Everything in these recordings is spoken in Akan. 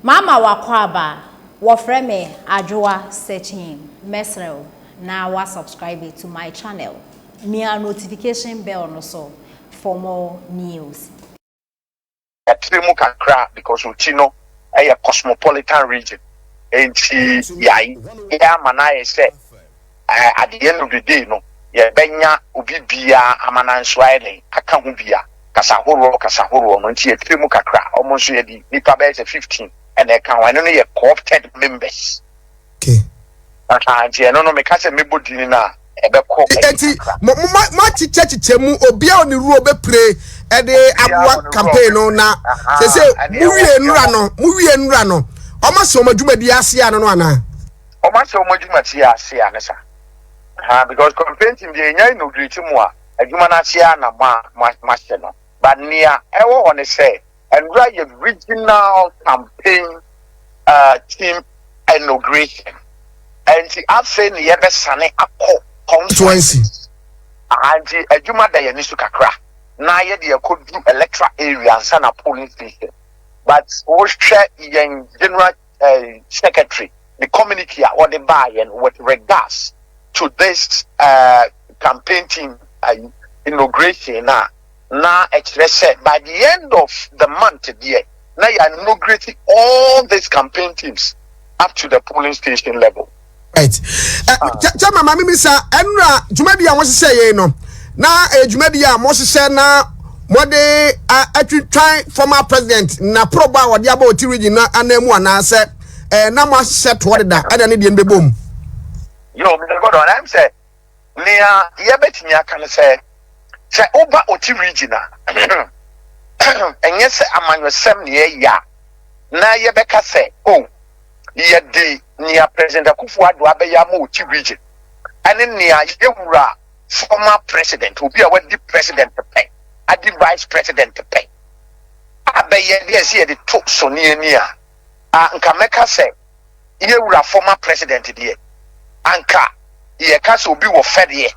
Mama w'akwaaba, wɔfrɛ me Adwoa Sekyim, mɛsrɛ wo na wa subscribe to my channel, mia notification bell no so for more news. Yɛatrɛ mu kakra because Oti no yɛ cosmopolitan region nti yɛayɛ ama no ayɛ sɛ at the end of the day no yɛbɛnya obi biara ama no nso ayɛ dɛn aka ho bi a kasa horoɔ kasa horoɔ no nti yɛtrɛ mu kakra. Wɔn nso yɛde nnipa bɛyɛ sɛ 15 ɛna ɛka ho. Ɛno no yɛ co-opted members. Aha, nti ɛno no meka sɛ mɛbɔ din no a ɛbɛkɔ ayi Eti kakra. mo mo mo akyekyɛkyekyɛ mu, obiara ne role bɛpire ɛde Obiara aboa wɔ ne role campaign no bɛpire. Na Aha, sese ɛne mo ɛwɔ wie nnura yɛwɔ no, mo wie nnura no, ɔmo ahyɛ wɔn adwumadi ase ano no anaa? Ɔmo ahyɛ wɔn adwumadi ase a ne sa. Aha, because campaign team deɛ, yɛnya inaugurate mu a, adwuma no ase a na mo ahyɛ no. But nea ɛwɔ hɔ ne sɛ nnura yɛ regional campaign team inauguration, nti afei ne yɛbɛsane akɔ constituencies. Aha, nti adwuma da yɛn ani so kakra na yɛde akɔdu electoral area ansa na polling station. But wohwɛ yɛn general secretary the communique a wɔde baa yɛn with regards to this campaign team inauguration na ɛkyerɛ sɛ by the end of the month deɛ, na yɛ inaugurate all these campaign teams up to the polling station level. Right, chairman, maame mi sa ɛnura dwumadi a wɔhyehyɛ yɛn no na ɛyɛ dwumadi a wɔhyehyɛ na wɔde atwitwan former president na probo a wɔde aba Oti Region na anan mu, anaasɛ na mo ahyehyɛ toɔ deda ɛna ne deɛ no bɛbɔ mu? Yo, Mr. Gordon, I'm sɛ nea yɛbɛtumi aka no sɛ woba Oti Region a, ɛnyɛ sɛ amanyɔsɛm ne yɛyɛ a na yɛbɛka sɛ o yɛde nea President Akufo Addo abɛyɛ ama Oti Region ɛne nea yɛwura former president, obi a wadi president pɛ, adi vice president pɛ, abɛyɛ deɛ sɛ yɛde to so ne ani a, nka mɛka sɛ yɛwura former president deɛ, anka yɛka sɛ obi wɔ fɛdeɛ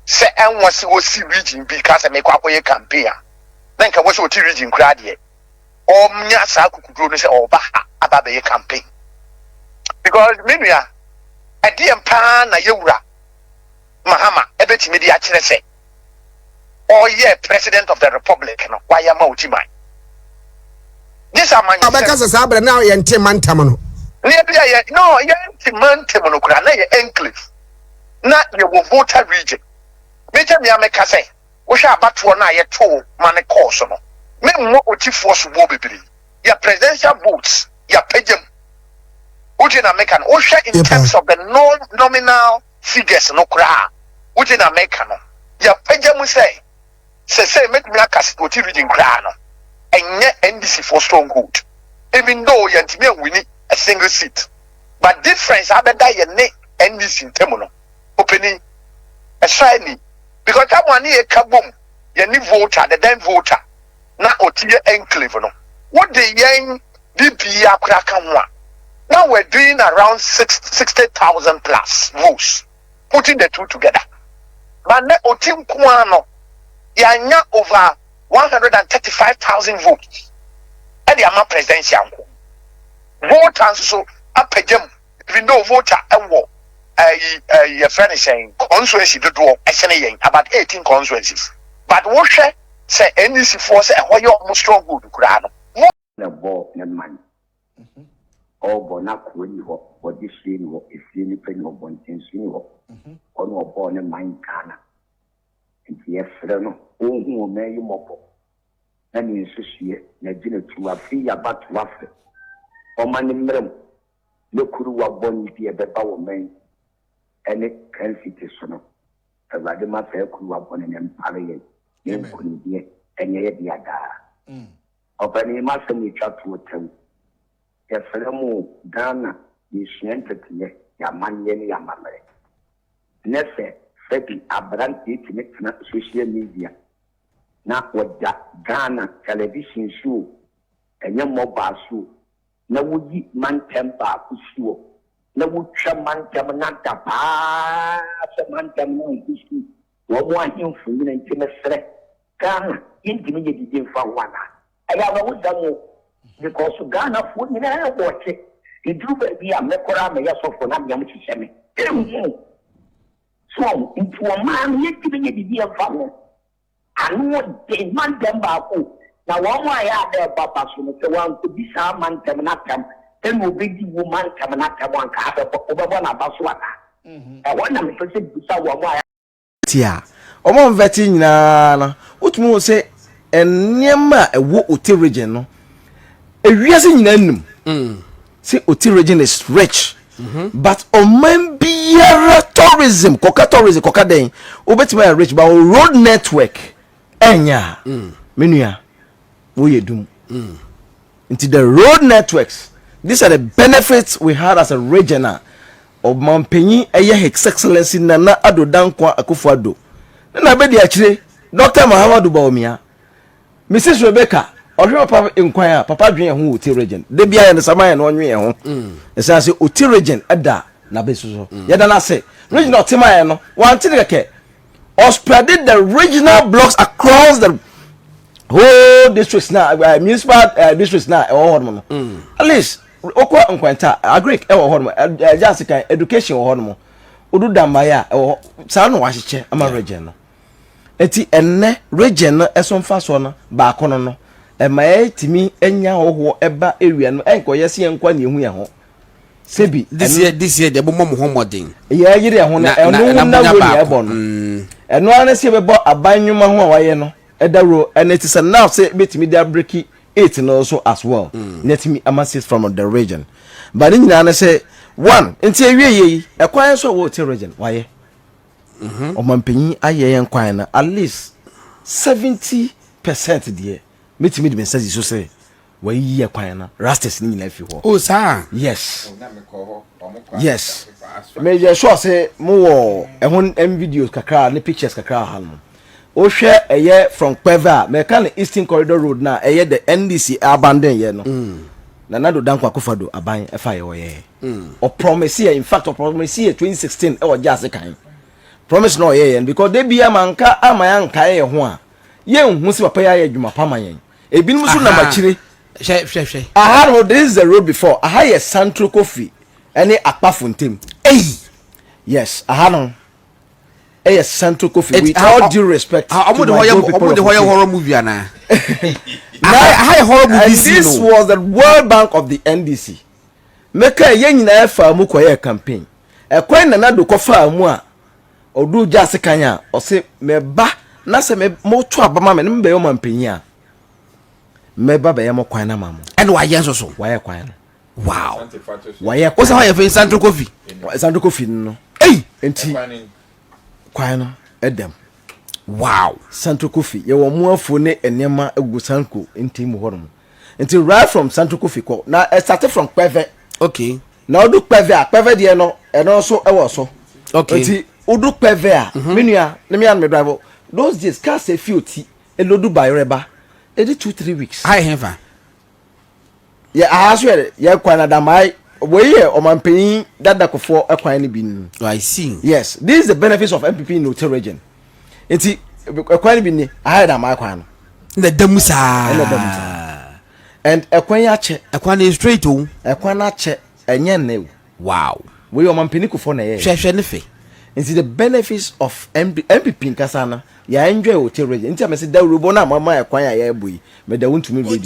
sɛ ɛnwɔ sɛ wɔsi region bi ka sɛ mekɔ akɔyɛ campaign a, na nka wɔ sɛ Ɔti Region koraa deɛ, ɔnya saa kukuduro no sɛ ɔba ha aba abɛyɛ campaign, because me nua, ɛdeɛ paa na yɛwura Mahama ɛbɛtumi de akyerɛ sɛ ɔyɛ president of the republic no wayɛ ama Ɔti man gye sɛ amanyɔsɛm? Ɔbɛka sɛ saa abirɛ na yɛnte mantam no. Ne ebi a yɛ no yɛnte mantam no koraa na yɛ enclave na yɛwɔ Volta Region. Mekyɛ mea meka sɛ wohwɛ abatoɔ no a yɛtoo ma ne kɔɔ so no, memmɔ Otifoɔ soboɔ bebree. Yɛ presidential votes yɛapagya mu, wogye na meka no, wohwɛ in terms of the nominal figures no koraa, wogye na meka no, yɛapagya mu sɛ sɛsɛ mɛtumi aka sɛ Oti Region koraa no ɛnyɛ NDC foɔ stronghold, even though yɛntumi anwin a single seat, but difference abɛda yɛ ne NDC ntam no, ɔpanin, ɛsɔ ani, because time a ne yɛ ka bom yɛ ne Volta, the then Volta na Ɔti yɛ enclave no, wode yɛn bibi akora ka ho a, now we're doing around 60,000 plus votes, putting the two together. But ne Ɔti nko no yɛanya over 135,000 votes ɛde ama presidential nko. Volta nso so apagya mu, even though Volta ɛwɔ ɛyi ɛyi yɛfrɛ no sɛn, constituency dodoɔ ɛsɛne yɛn, about 18 constituencies, but wohwɛ sɛ NDC foɔ sɛ ɛhɔ yɛ ɔmo stronghold koraa no. Na bɔ ne man ɔrebɔ n'akoa ni hɔ, wɔde fie ni hɔ, efie nipa ni hɔ, bɔntenso ni hɔ, ɔno ɔbɔɔ ne man Ghana. Nti yɛfrɛ no ɔnhu ɔman yi mmɔbɔ na ne nsusuɛ na gyina tu afei yaba to afɛ ɔma ne mmerɛ mu ne kuruwa bɔne bi a ɛbɛba wɔ man ɛne Kencity so no. Awurade ma saa kuruwa bɔne ne mpare yɛn ne nkonimdie ɛnyɛ yɛ dea daa. Ɔpanin, m'asɛm etwa toɔ tɛw. Yɛfrɛ mo Ghana, yɛsua nteteyɛ, yɛamanneɛ ne yɛamammerɛ. Ne sɛ sɛbi aberanteɛ tumi tena social media na wɔda Ghana television so o, ɛnyɛ mobile so o, na woyi mantam baako si hɔ na wotwa mantam no ada paa sɛ mantam no nko sukuu wɔn mo ahemfo nyina. Nti mesrɛ Ghana, yɛntumi nyɛ didi mfa ho anaa? Ɛyɛ awerɛhosɛm o. Because Ghanafoɔ nyinaa wɔɔkye. Ɛduru baabi a me koraa meyɛ sɔfo na meam hyehyɛ me. Ɛnhu. So wɔn nti ɔman no yɛntumi nyɛ biribi ɛmfa ho. Ano den mantam baako na wɔn a ɛyɛ a na ɛba ba so no sɛ wankɔdi saa mantam no atɛm ɛna ɔbɛdi wo mantam no atɛm a anka abɛbɔ wobɛbɔ n'aba so anaa? Ɛhɔ na mepɛ sɛ bisa wɔn a Ti a wɔn a wɔvɛte nyinaa no, wotumi hu sɛ nneɛma a ɛwɔ Oti region no, ewiase nyinaa nim mm. sɛ Oti region is rich. Mm -hmm. But ɔman biara tourism, kɔka tourism, kɔka dɛn, wobɛtumi ayɛ rich, but road network ɛnyɛ a, mm. me nua, woyɛ dum. Mm. Nti the road networks, these are the benefits we had as a region a Ɔmanpanyin ɛyɛ His Excellency Nana Addo Dankwa Akufo Addo ne n'abadiakyire Doctor Mahamadou Bawumia, Mrs Rebecca, ɔhwɛ papa nkwan a papa dwen yɛn ho wɔ Oti region. Da biara yɛn de sama yɛn na ɔnwen yɛn ho. Ɛsan sɛ Oti region ɛda n'abasu so. Yɛda no ase. Region a ɔte ma yɛn no, wante ne kɛkɛ. Ɔspreade the regional blocks across the whole districts na uh, municipal districts na ɛwɔ hɔ nom no. At least wokɔ nkwanta agric ɛwɔ hɔ nom, ɛgya ase kan education wɔ hɔ nom, odu dambaeɛ a ɛwɔ hɔ saa na wahyehyɛ ama region no. Eti ɛnnɛ region no ɛso mfasoɔ no baako no no ɛma yɛtumi nya hɔhoɔ ɛba area no, ɛnkɔyɛ sɛ yɛn nkoa na yɛhu yɛn ho sɛbi. This year, this year deɛ mo mmɔ mo ho mmɔden. Yɛ yere yɛn ho no ɛno ho na wo na ɛbɔ no ɛno ara ne sɛ yɛbɛbɔ aban nnwuma ho a wayɛ no ɛdawuro ɛna ti sɛ now sɛ bɛtumi de abreki eight no nso as well mm. na ɛtumi ama six from the region but ne nyinaa ne sɛ one nti ewie yɛ yi ɛkwan nso a ɛwɔ ɔte region wayɛ mhm. ɔmanpanyin ayɛ yɛn kwan no at least 70% deɛ mɛtumi de me nsa si so sɛ Wayiyi ɛkwan no rastas no nyinaa fi hɔ. Oh saa? Yes. Yes. Me yɛ sure sɛ mo wɔ ɛho m videos kakra ne pictures kakra ha no. Wohwɛ ɛyɛ from Kpeve a mɛka no Eastern Corridor Road na ɛyɛ the NDC abandon yɛ no. Mm. Nana Addo Dankwa Akufo-Addo aban ɛfa yɛ ɔyɛ. Mm. Ɔpromise yɛ in fact ɔpromise yɛ 2016 ɛwɔ gye ase kan. Promise na ɔyɛ yɛn because de bi ama nka ama yɛn nkae yɛ ho a yɛn hu sɛ papa yɛ ayɛ adwuma pa ma yɛn. Ebinom nso nam akyire. Hwɛ hwɛ hwɛ. Aha no this is the road before. Aha yɛ Santro Kofi ɛne Akpafo ntam. Ei. Yes, aha no ɛyɛ Santro Kofi with all due respect to my good people of Ɔmo de hɔ yɛ horror movie ana? Aha yɛ horror movie scene And this was the World Bank of the NDC. Meka yɛn nyinaa faa mu kɔyɛɛ campaign. Ɛkwan Nana Addo kɔfaa mu a Ɔduu gya ase kan a, ɔse, Meba na sɛ me moto aba ma me na mebɛyɛ ɔmanpanyin a, mɛba bɛyɛ mo kwan no ama mo. Ɛna wayɛ nso so. Wayɛ kwan no. Wow. Wayɛ kwan. Wosɛ hɔ yɛ fɛ Santro Kofi. Santro Kofi no. Ei. Nti kwan no ɛdam. Wow. Santro Kofi yɛwɔ mo afuo ne nneɛma gu Sanko nti mu hɔ nom. Nti right from Santro Kofi kɔ na ɛsate from Kpɛvɛ. Okay. Na wodu Kpɛvɛ a, Kpɛvɛ deɛ no, ɛno nso ɛwɔ so. Okay. Nti wodu Kpɛvɛ a, mm -hmm. me nua, ne me anum drive. Those days, cars efi oti, elodu bayerɛ ba, edi 2-3 weeks. Ayi hefa. Yɛ aha so yɛ yɛ kwan na damai. Wei yɛ ɔmanpanyin dada kofoɔ ɛkwan no bi no. Oh, I see. Yes, this is the benefits of NPP in Oti region. Nti ɛkwan no bi ni, aha yɛ damai kwan no. Na ɛda mu saa. Ɛna ɛda mu saa. And ɛkwan yi akyɛ. Ɛkwan no yɛ straight o. Ɛkwan no akyɛ, ɛnyɛ nnɛ o. Wow. Wei ɔmanpanin Kufuor na ɛyɛɛ. Hwɛ hwɛ ne fɛ. Nti the benefits of MP, NPP nkasa no, yɛ enjoy Oti region. Nti a mese dawurubɔ no a moama ɛkwan a yɛrebɔ yi, meda wo ntumi radio.